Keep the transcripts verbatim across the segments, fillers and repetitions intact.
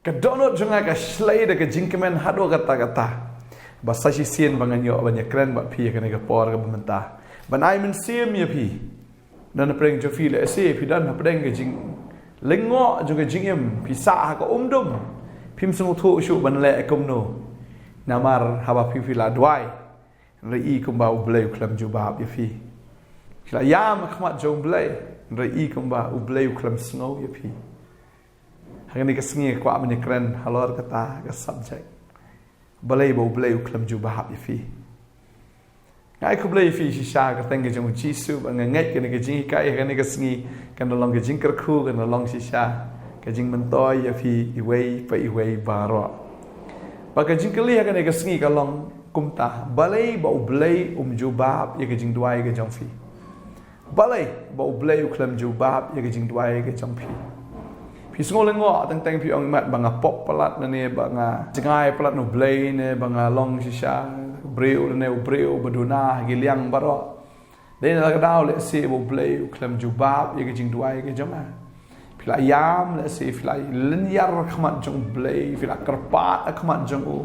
Ka dohnud jong nga ka shlei da ka jingkmen haduh katta katta. Ba sa shisien ba ngan ïoh ban ïakren bad phi ïa kane ka por kaba mynta, ban ai mynsiem ïa phi. Don hapdeng jong phi lehse phi don hapdeng ka jinglyngngoh jong ka jingim, phi sah ha ka umdum, phim sngewthuh shuh ban leh kumno. Namar haba phi phi la duwai, hynrei i kumba U Blei u khlem jubab ïa phi. Phi la ïam ha khmat jong U Blei, hynrei i kumba U Blei u khlem sngew ïa phi. Ha kane ka sngi nga kwah ban ïakren halor kata ka subject. Balei ba U Blei u khlem jubab ïa phi? Nga ai khublei ïa phi shisha ha ka kyrteng ka jong U Jisu, ba nga ngeit kane ka jinghikai ha kane ka sngi kan da long ka jingkyrkhu, kan da long shisha ka jingmyntoi ïa phi iwei pa iwei baroh. Ba ka jingkylli ha kane ka sngi ka long kumta: balei ba U Blei um jubab ïa ka jingduwai ka jong phi? Balei ba U Blei u khlem jubab ïa ka jingduwai ka jong phi? Phi sngew lyngngoh teng teng, phi ong, imat ba nga pop palat ne, ba nga jngai palat na U Blei ne, ba nga long shisha briew ne, u briew ba duna ha ki liang baroh. Dei na kata ka daw lehse ba U Blei u khlem jubab ïa ka jingduwai ka jong nga. Phi la ïam lehse, phi la lynñiar ha khmat jong U Blei, phi la kyrpad ha khmat jong u.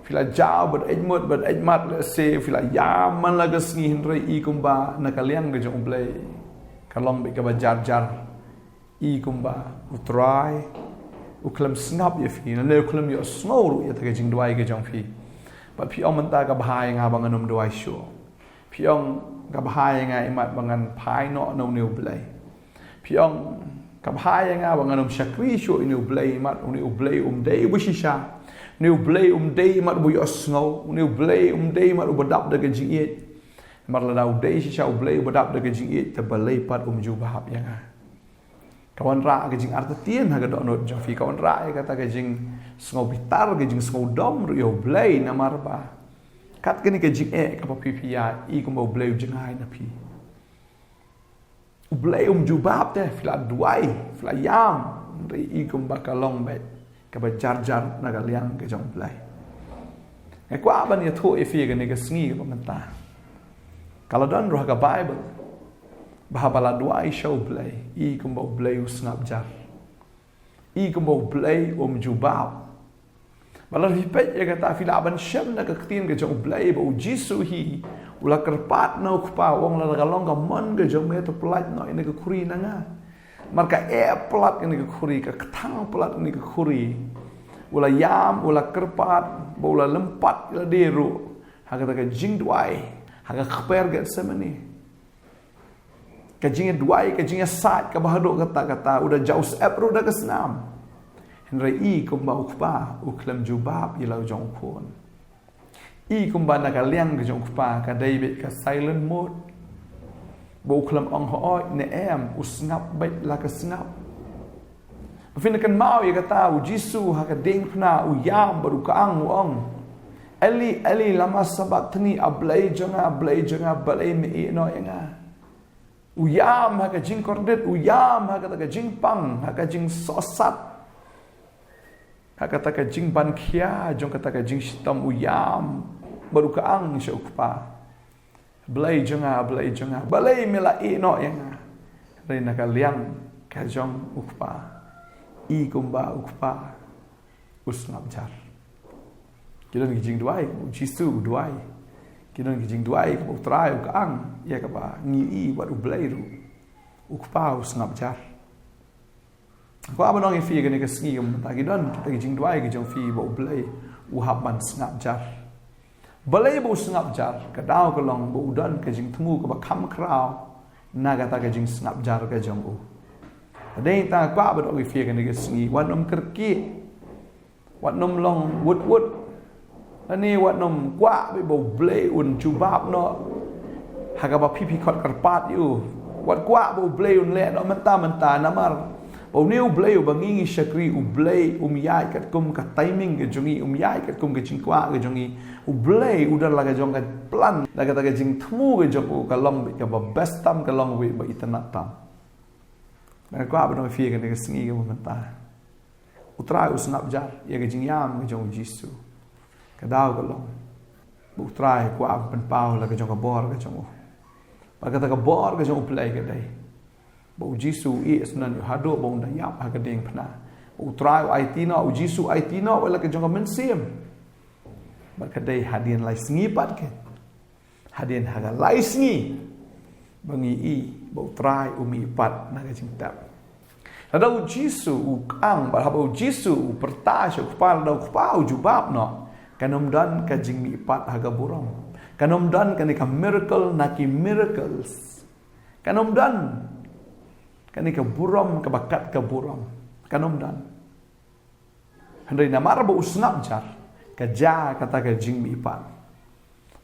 Phi la jaw bad eit mut bad eit mat lehse, phi la ïam man la ka sngi, hynrei i kumba na ka liang ka jong U Blei ka long beit kaba jar jar. I kumba U Trai u khlem sngap ïa phi, ne u khlem ïohsngew ruh ïa kata ka jingduwai ka jong phi. Bad phi ong mynta ka bha ïa nga ba ngan ym duwai shuh. Phi ong ka bha ïa nga imat ba ngan phai noh na une U Blei. Phi ong ka bha ïa nga ba ngan ym shakri shuh ïa une U Blei imat une U Blei um dei uba shisha. Une U Blei um dei imat uba ïohsngew. Une U Blei um dei imat uba dap da ka jingïeit. Namar lada u dei shisha U Blei uba dap da ka jingïeit, te balei pat um jubab ïa nga? Ka wanrah ka jingartatien ha ka dohnud jong phi, ka wanrah ïa kata ka jingsngewbitar, ka jingsngewdom ruh ïa U Blei, namar ba kat kane ka jingeh kaba phi phi ïaid, i kumba U Blei u jngai na phi. U Blei um jubab te, phi la duwai, phi la ïam, hynrei i kumba ka long beit kaba jar jar na ka liang ka jong U Blei. Nga kwah ban ïathuh ïa phi kane ka sngi kaba mynta. Ka la don ruh ha ka Baibl ba haba la duwai sha U Blei, i kumba U Blei u sngap jar. I kumba U Blei um jubab. Ba lada phi peit ïa kata, phi lah ban shem na ka ktien ka jong U Blei ba U Jisu hi u la kyrpad na U Kpa, u ong, lada ka long ka mon ka jong me, to pyllait noh ïa kane ka khuri na nga. Namar ka eh palat kane ka khuri, ka kthang palat kane ka khuri. U la ïam, u la kyrpad, ba u la lympat ïa lade ruh ha kata ka jingduwai ha ka kper Gethsemane. Ka jingduwai, ka jingïasaid kaba haduh katta katta, u da jaw syep ruh da ka snam. Hynrei i kumba U Kpa u khlem jubab ïa la u jong u khun. I kumba na ka liang ka jong U Kpa ka dei beit ka silent mode, ba u khlem ong hooid ne em, u sngap beit la ka sngap. Phin kynmaw ïa kata, U Jisu ha ka diengphna u ïam bad u kyang, u ong, Eli, Eli, lama sabakthani, A Blei jong nga, A Blei jong nga, balei me ïehnoh ïa nga? U ïam ha ka jingkordit, u ïam ha kata ka jingpang, ha ka jingsohsat, ha kata ka jingbankhia jong kata ka jingshitom, u ïam bad u kyang sha U Kpa. Blei jong nga, Blei jong nga, balei me la ïehnoh ïa nga? Hynrei na ka liang ka jong U Kpa, i kumba U Kpa u sngap jar. Ki don ki jingduwai U Jisu u duwai, ki don ki jingduwai kaba U Trai u kyang ïa kaba ngi ïohi wat U Blei ruh, U Kpa u sngap jar. Ko aba nong ïa phi kane ka sngi, ka mynta ki don kita ki jingduwai ki jong phi ba U Blei u hap ban sngap jar. Balei ba u sngap jar? Ka daw ka long ba u don ka jingthmu kaba kham khraw na kata ka jingsngap jar ka jong u. Ka dei ta kwah ba dok ïa phi kane ka sngi, wat nym kyrkieh, wat nym long wut wut. Lane wat nym kwah beit ba U Blei un jubab noh ha kaba phi phi khot kyrpad ïa u. Wat kwah ba U Blei un leh noh mynta mynta, namar ba une U Blei uba ngi ngi shakri, U Blei um ïaid katkum ka timing ka jong ngi, um ïaid katkum ka jingkwah ka jong ngi. U Blei u don la ka jong ka plan, la kata ka jingthmu ka jong u, ka long beit kaba best tam, ka long beit ba itynnad tam. Nga kwah ba dok ïa phi kane ka sngi kaba mynta. U Trai u sngap jar ïa ka jingïam ka jong U Jisu. Ka daw ka long ba U Trai u kwah ban pynpaw la ka jong ka bor ka jong u. Bad kata ka bor ka jong U Blei ka dei ba U Jisu u ïeh syndon ïa u haduh ba un da ïap ha ka diengphna. U Trai u aiti noh, u Jisu u aiti noh ïa la ka jong ka mynsiem. Bad ka dei hadien lai sngi pat ka, hadien ha ka lai sngi ba ngi i ba u Trai u mih pat na ka jingtep. Lada u Jisu u kang, bad haba u Jisu u pyrta sha u Kpa, lada u Kpa u jubab noh, kan ym don ka jingmih pat ha ka burom. Kan ym don kane ka miracle na ki miracles. Kan ym don kane ka burom kaba kat ka burom. Kan ym don. Hynrei namar ba u sngap jar, ka jia kata ka jingmih pat.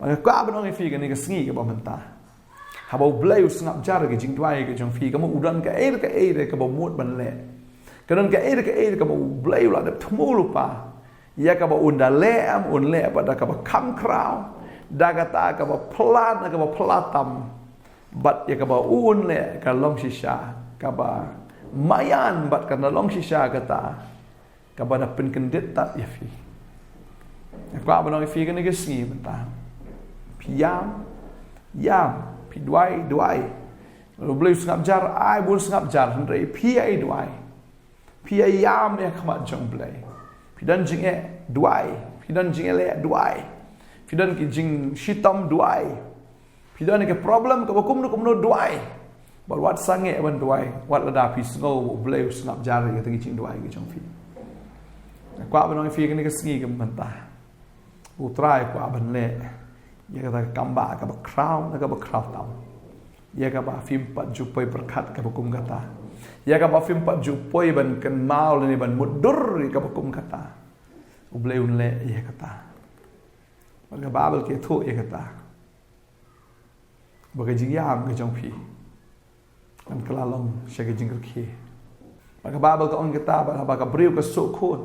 Bad nga kwah ban ong ïa phi kane ka sngi kaba mynta, haba u Blei u sngap jar ka jingduwai ka jong phi, ka mut u don kaei kaei kaba mut ban leh. Ka don kaei kaei kaba u Blei u la dep thmu lypa, ïa kaba un da leh, em, un leh pat da kaba kham khraw, da kata kaba phylla, da kaba phylla tam. Bad ïa kaba un leh ka long shisha kaba maïan, bad kan da long shisha kata kaba da pynkyndit tad ïa phi. Nga kwah ban ong ïa phi kane ka sngi mynta, phi ïam, ïam, phi duwai, duwai. Lada u Blei u sngap jar, ai ba un sngap jar, hynrei phi ai duwai. Phi ai ïam ïa ka khmat jong u Blei. Phi don jingeh, duwai. Phi don jingeh leh, duwai. Phi don ki jingshitom, duwai. Phi don ki problem kaba kumno kumno, duwai. Bad wat sangeh ban duwai wat lada phi sngew ba u Blei u sngap jar ïa kata ki jingduwai ki jong phi. Nga kwah ban ong ïa phi kane ka sngi kaba mynta, u Trai u kwah ban leh ïa kata ka kambah kaba khraw na kaba khraw tam, ïa kaba phim pat ju poi pyrkhat kaba kum kata, ïa kaba phim pat ju poi ban kynmaw lane ban mutdur ïa kaba kum kata. U Blei un leh ïa kata. Bad ka Baibl ka ïathuh ïa kata, ba ka jingïam ka jong phi kan kylla long sha ka jingkyrkhu. Bad ka Baibl ka ong ïa kata, ba haba ka briew ka suk khun,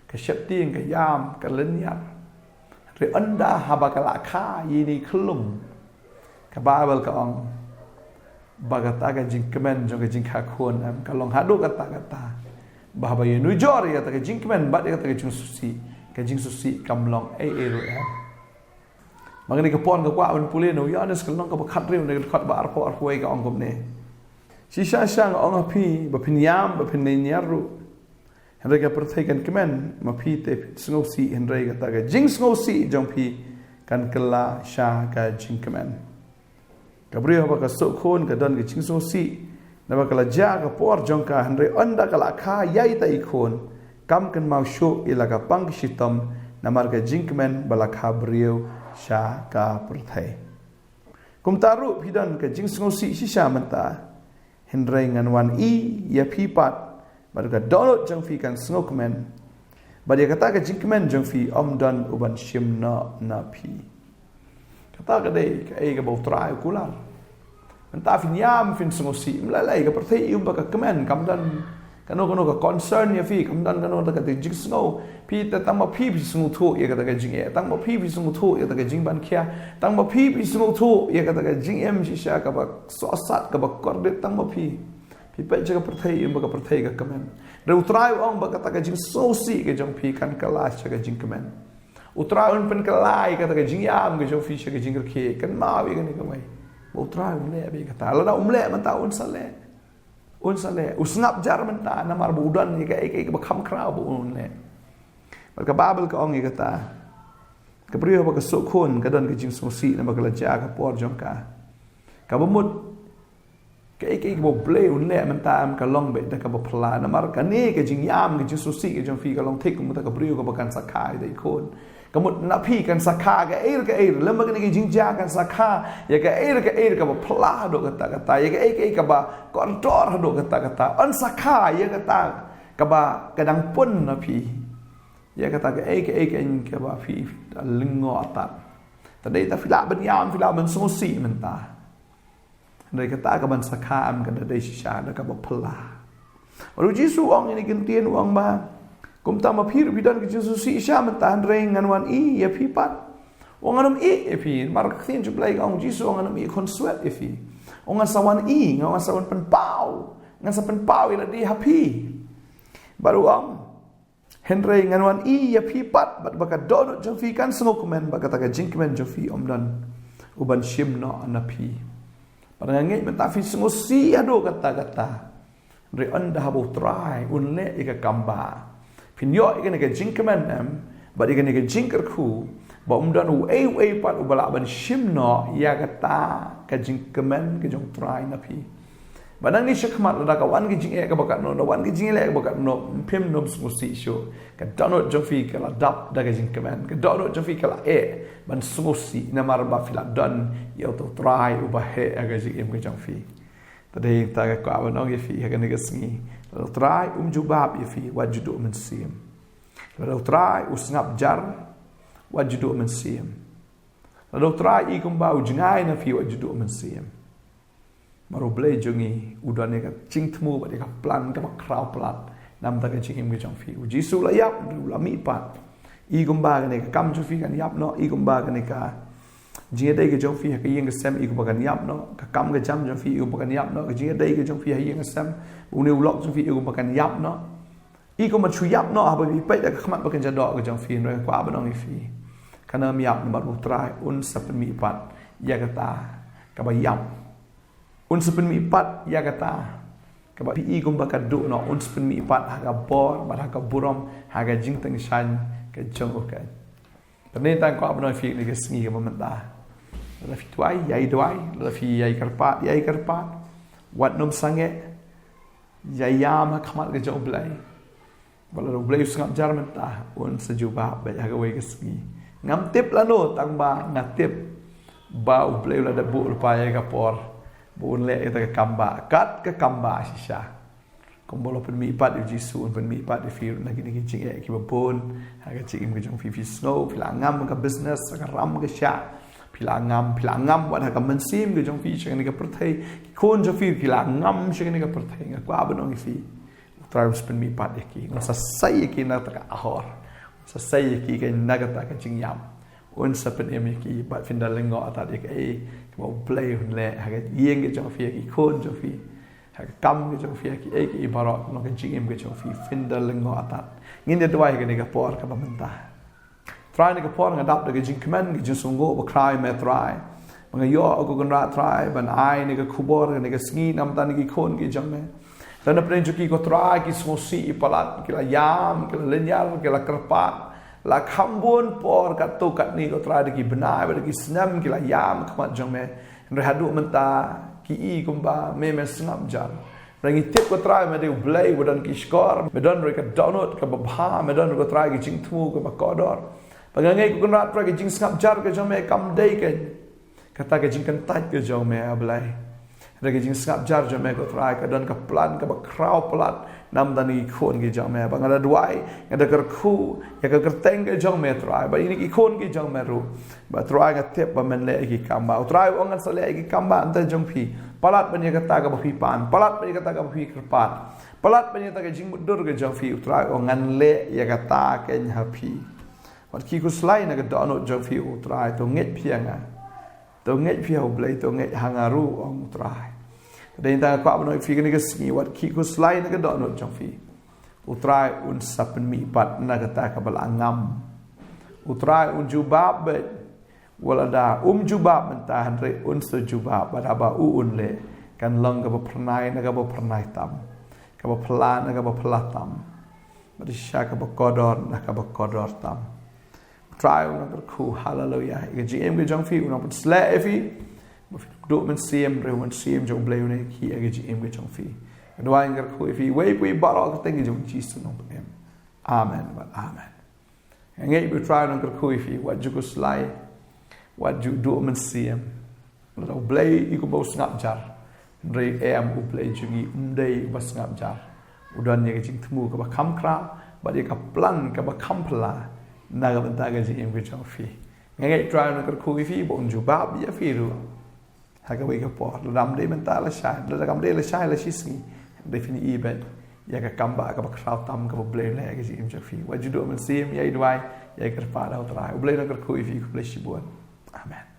ka sheptieng, ka ïam, ka lynñiar. Hynrei ynda haba ka la kha ïa ine i khyllung, ka Baibl ka ong ba kata ka jingkmen jong ka jingkha khun, em, ka long haduh katta katta, ba haba ïanujor ïa kata ka jingkmen bad ïa kata ka jingsngewsih, ka jingsngewsih kam long ei ei ruh, em. Bad kane ka por nga kwah ban pule na u Ïoannis ka lynnong kaba khathynriew, na ka dkhot ba arphew, arphew wei, ka ong kumne: Shisha shisha nga ong ha phi, ba phin ïam, ba phin lynñiar ruh, hynrei ka pyrthei kan kmen, ma phi te phin sngewsih, hynrei kata ka jingsngewsih jong phi kan kylla sha ka jingkmen. Ka briew haba ka suk khun ka don ka jingsngewsih, naba ka la jia ka por jong ka, hynrei ynda ka la kha ïa ita i khun, kam kynmaw shuh ïa la ka pang ka shitom, namar ka jingkmen ba la kha briew sha ka pyrthei. Kumta ruh phi don ka jingsngewsih shisha mynta, hynrei ngan wan i ïa phi pat, bad ka dohnud jong phi kan sngewkmen, bad ïa kata ka jingkmen jong phi ym don uban shim noh na phi. Kata ka dei kaei kaba u Trai u kular. Mynta phin ïam, phin sngewsih, ym lei lei, ka pyrthei ym pat ka kmen, kam don kano kano ka concern ïa phi, kam don kano kano ka jingsngew. Phi te tang ba phi phi sngewthuh ïa kata ka jingeh, tang ba phi phi sngewthuh ïa kata ka jingban khia, tang ba phi phi sngewthuh ïa kata ka jingim shisha kaba sohsat, kaba kordit, tang ba phi. Phi peit sha ka pyrthei, ym pat ka pyrthei ka kmen. Hynrei u Trai u ong ba kata ka jingsngewsih ka jong phi kan kylla sha ka jingkmen. U Trai un pynkylla ïa kata ka jingïam ka jong phi sha ka jingkyrkhu. Kynmaw ïa kane kawei, ba u Trai un leh bad kata, lada um leh mynta un sa leh. Un sa leh. U sngap jar mynta namar ba u don ïa kaei kaei kaba kham khraw ba un leh. Bad ka Baibl ka ong ïa kata, ka briew haba ka suk khun ka don ka jingsngewsih, naba ka la jia ka por jong ka. Kaba mut kaei kaei kaba u Blei un leh mynta, em, ka long beit da kaba phylla, namar kane ka jingïam ka jingsngewsih ka jong phi ka long thik kum kata ka briew kaba kan sa kha ïa ita i khun. Ka mut na phi kan sa kha kaei kaei, lem bad kane ka jingjia kan sa kha ïa kaei kaei kaba phylla haduh katta katta, ïa kaei kaei kaba kordor haduh katta katta, yn sa kha ïa kata kaba ka dang pun na phi, ïa kata kaei kaei kaba phi lyngngoh tad. Te dei ta phi lah ban ïam, phi lah ban sngewsih mynta. Hynrei kata kaban sa kha, em, ka da dei shisha da kaba phylla. Bad u Jisu u ong ïa kine ki ktien, u ong ba, kumta ma phi ruh phi don ka jingsngewsih shisha mynta, hynrei ngan wan i ïa phi pat. U ong ngan ym ïeh ïa phi, namar ka ktien jong u Blei ka ong, u Jisu u ong ngan ym ïeh khunswet ïa phi. U ong ngan sa wan i, ngan sa wan pynpaw, ngan sa pynpaw ïa lade ha phi. Bad u ong, hynrei ngan wan i ïa phi pat, bad ba ka dohnud jong phi kan sngewkmen, bad kata ka jingkmen jong phi ym don uban shim noh na phi. Bad nga ngeit mynta phi sngewsih haduh katta katta. Hynrei ynda haba U Trai un leh ïa ka kam ba, phin ïoh ïa kane ka jingkmen, em, bad ïa kane ka jingkyrkhu ba ym don uei uei pat uba lah ban shim noh ïa kata ka jingkmen ka jong U Trai na phi. Ba nangne shakhmat, lada ka wan ka jingeh kaba katno, lada wan ka jingeh kaba katno, phim nym sngewsih shuh. Ka dohnud jong phi ka la dap da ka jingkmen, ka dohnud jong phi ka la eh ban sngewsih, namar ba phi la don ïa uto U Trai uba heh ïa ka jingim ka jong phi. Te dei ta ka kwah ban ong ïa phi ha kane ka sngi, lada U Trai um jubab ïa phi, wat ju duh mynsiem. Lada U Trai u sngap jar, wat ju duh mynsiem. Lada U Trai i kumba u jngai na phi, wat ju duh mynsiem. Namar U Blei jong ngi u don ïa ka jingthmu bad ïa ka plan kaba khraw palat namar ka jingim ka jong phi. U Jisu u la ïap, u la mihpat. I kumba kane ka kam jong phi kan ïap noh, i kumba kane ka jingïadei ka jong phi ha ka ïing ka sem, i kumba kan ïap noh, ka kam ka jam jong phi, i kumba kan ïap noh, ka jingïadei ka jong phi ha ïing ha sem, une u lok jong phi, i kumba kan ïap noh. I kumba shu ïap noh haba phi peit da ka khmat ba kynja doh ka jong phi, hynrei kwah ban ong ïa phi, kan ym ïap namar U Trai un sa pynmihpat ïa kata kaba ïap. Un sa pynmihpat ïa kata kaba phi i kumba ka duh noh, un sa pynmihpat ha ka bor bad ha ka burom, ha ka jingtyngshaiñ ka jong u keiñ. Te dei tang kwah ban ong ïa phi kane ka sngi kaba mynta, lada phi duwai, ïai duwai, lada phi ïai kyrpad, ïai kyrpad. Wat nym sangeh, ïai ïam ha khmat ka jong U Blei. Ba lada U Blei u sngap jar mynta, un sa jubab beit ha kawei ka sngi. Ngam tip lano, tang ba nga tip ba U Blei u la dep buh lypa ïa ka por ba un leh ïa kata ka kam ba, kat ka kam ba shisha. Kumba u la pynmihpat ïa U Jisu, un pynmihpat ïa phi ruh na kine ki jingeh kiba bun ha ka jingim ka jong phi. Phi sngew phi la ngam ka business, ka ram ka shah, phi la ngam, phi la ngam wat ha ka mynsiem ka jong phi sha kane ka pyrthei. Ki khun jong phi ki la ngam sha kane ka pyrthei. Nga kwah ban ong ïa phi, U Trai un sa pynmihpat ïa ki, un sa sei ïa ki na kata ka ahor, un sa sei ïa ki na kata ka jingïap. Un sa pynim ïa ki bad phin da lyngngoh artat ïa kaei kaba U Blei un leh ha ka ïing ka jong phi, ha ki khun jong phi, ha ka kam ka jong phi, ha kiei kiei baroh, kumno ka jingim ka jong phi, phin da lyngngoh artat. Ngin ïa duwai ha kane ka por kaba mynta. Trai, ha kane ka por nga dap da ka jingkmen, ka jingsngewnguh bakhraw ïa me Trai, ba nga ïoh, ko Kynrad Trai, ban ai kane ka khubor ha kane ka sngi namar kine ki khun ki jong me. Te na pdeng jong ki ko Trai, ki sngewsih palat, ki la ïam, ki la lynñiar, ki la kyrpad, la kham bun por katto katne ko Trai, da ki bnai bad da ki snem ki la ïam ha khmat jong me. Hynrei haduh mynta ki i kumba me, me sngap jar. Hynrei ngi tip ko Trai, me dei U Blei uba don ki shkor, me don ruh ka dohnud kaba bha, me don ruh ko Trai ka jingthmu kaba kordor. Ba nga ngeit ko Kynrad Trai, ka jingsngap jar ka jong me kam dei keiñ kata ka jingkyntait ka jong me, A Blei. Hynrei ka jingsngap jar jong me ko Trai ka don ka plan kaba khraw palat namar kine ki khun ki jong me. Ba nga da duwai, nga da kyrkhu ïa ka kyrteng ka jong me Trai, bad kine ki khun ki jong me ruh. Ba Trai nga tip ba men leh ïa ki kam ba, U Trai u ong ngan sa leh ïa ki kam ba hangta jong phi. Palat ban ïa kata kaba phi pan, palat ban ïa kata kaba phi kyrpad, palat ban ïa kata ka jingmutdur ka jong phi, U Trai u ong ngan leh ïa kata keiñ ha phi. Wat khih khuslai na ka dohnud jong phi, U Trai, to ngeit phi ha nga. To ngeit phi ha U Blei, to ngeit ha nga ruh, ong U Trai. Te dei tang kwah ban ong ïa phi kane ka sngi, wat khih khuslai na ka dohnud jong phi. U Trai un sa pynmihpat na kata kaba la ngam. U Trai un jubab beit, wat lada um jubab mynta, hynrei un sa jubab bad haba u un leh, kan long kaba phyrnai na kaba phyrnai tam, kaba phylla na kaba phylla tam, bad shisha kaba kordor na kaba kordor tam. U Trai, u nang kyrkhu, haleluya, ïa ka jingim ka jong phi, u nang pynsleh ïa phi. Ba phin ym duh mynsiem, hynrei u Mynsiem jong U Blei un ïakhih ïa ka jingim ka jong phi. Nga duwai, nga kyrkhu ïa phi, wei pa wei baroh ha ka kyrteng ka jong U Jisu, u nongpynim. Amen bad amen. Nga ngeit ba U Trai u nang kyrkhu ïa phi, wat ju khuslai, wat ju duh mynsiem. Lada U Blei i kumba u sngap jar, hynrei em, U Blei jong ngi um dei uba sngap jar. U don ïa ka jingthmu kaba kham khraw bad ïa ka plan kaba kham phylla na ka bynta ka jingim ka jong phi. Nga ngeit U Trai u nang kyrkhu ïa phi, ba un jubab ïa phi ruh ha kawei ka por. Lada kam dei mynta, lashai, lada kam dei lashai, la shisngi, hynrei phin ïohi beit ïa ka kam ba kaba khraw tam kaba U Blei u leh ha ka jingim jong phi. Wat ju duh mynsiem, ïai duwai, ïai kyrpad ha U Trai. U Blei u nang kyrkhu ïa phi, khublei shibun. Amen.